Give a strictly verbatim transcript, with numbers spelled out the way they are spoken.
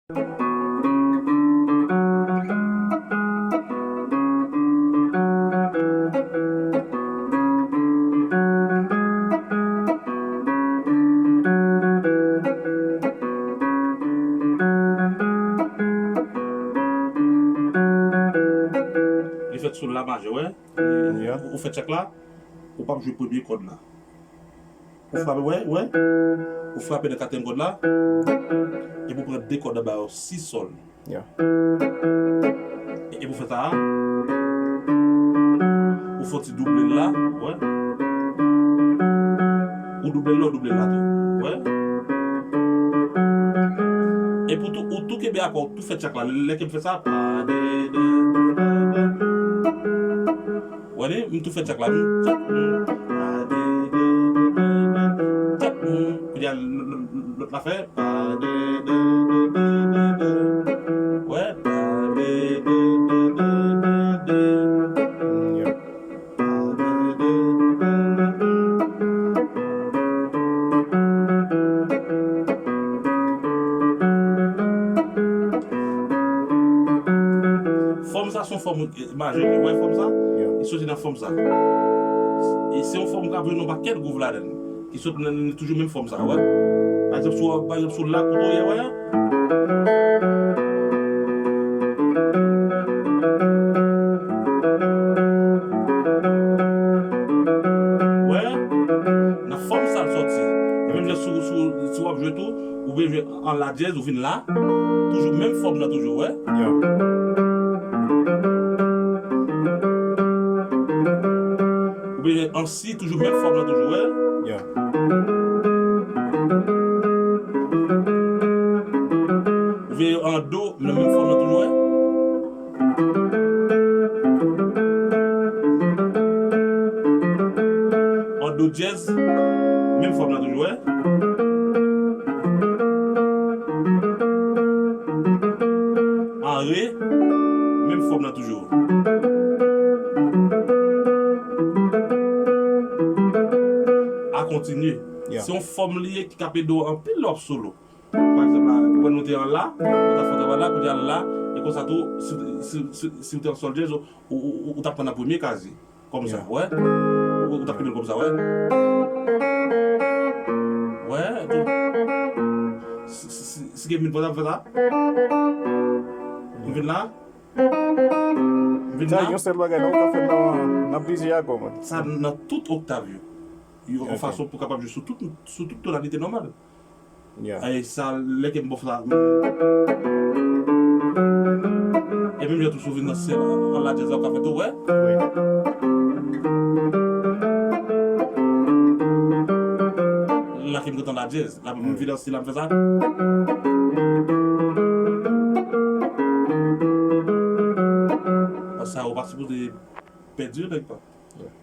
Li fèt sou la majè, wè. Yeah. Ou, ou fè tchak la, ou p ap jwe premye kòd la. Ou frape, wè, wè. Ou frape nan katriyèm kòd la, epi ou pran de kòd anba yo, si sòl. Yeah. E, epi ou fè sa a, ou fè ti double l la, wè. Ou double l la, ou double l la tou, wè. Epi ou tou, ou tou kenbe akò, ou tou fè tchak la. Lè ke m fè sa, pa de, de, de, de, de. Wè li, m tou fè tchak la. Tchak, mm, pa de, de, de, de, de, tchak, mm. Kounye a, l-, l-, l-, lòt la fè, pa de, de, de, de, de, de. Wè, pa de, de, de, de, de, de. Mm, yeah. Fòm sa se yon fòm, eh, majè, wè fòm sa? Yeah. Li soti nan fòm sa. E se yon fòm k ap jwe nan yon pakèt gwouv ladan l. Ki sot nan, nan toujou menm fòm sa, wè. Pa egzanp, si w, pa egzanp, si w la kouto ye, wè. Wè, nan fòm sa l sòti. E menm jan si w, si w, si w ap jwe tou, ou vle jwe an la dyèz, ou vin la. Toujou menm fòm nan toujou, wè. Yeah. Ou vle jwe an si, toujou menm fòm nan toujou, wè. Yeah. Ou vle an do, nan menm fòm nan toujou, wè. An do dyèz, menm fòm nan toujou, wè. An re, menm fòm nan toujou. A kontinye. Yeah. Se yon fòm li ye ki ka ede w anpil lè w ap solo. Pa egzanp, la, ou wè nou te an la, ou ta fè yon travay la, kounye a la, e konsa tou, si, si, si, si w te an sòl dyèz, ou, ou, ou, ou t ap pran nan premye kaz li. Kòmsa, yeah, wè. Ou, ou t ap kenbe l kòmsa, wè. Wè, tou. Si, si, si, si gen min pòtab fè sa. M vin la. M vin la. Sa, yon sèl bagay, non, ou ka fè nan, nan plizyè akò, man. Sa nan tout oktav yo. Yo, yon fason pou kapab jwe sou tout, sou tout tonalite nòmal. Yeah. Ay, sa, lè ke m bòf la. E menm jan tou sou vin nan si an, an la dyèz la, ou ka fè tou, wè. Wi. La ke m kontan la dyèz. La, m vin nan si la, m fè sa. Paske sa, ou pa sipoze pèdi yo, nèg pa. Yeah.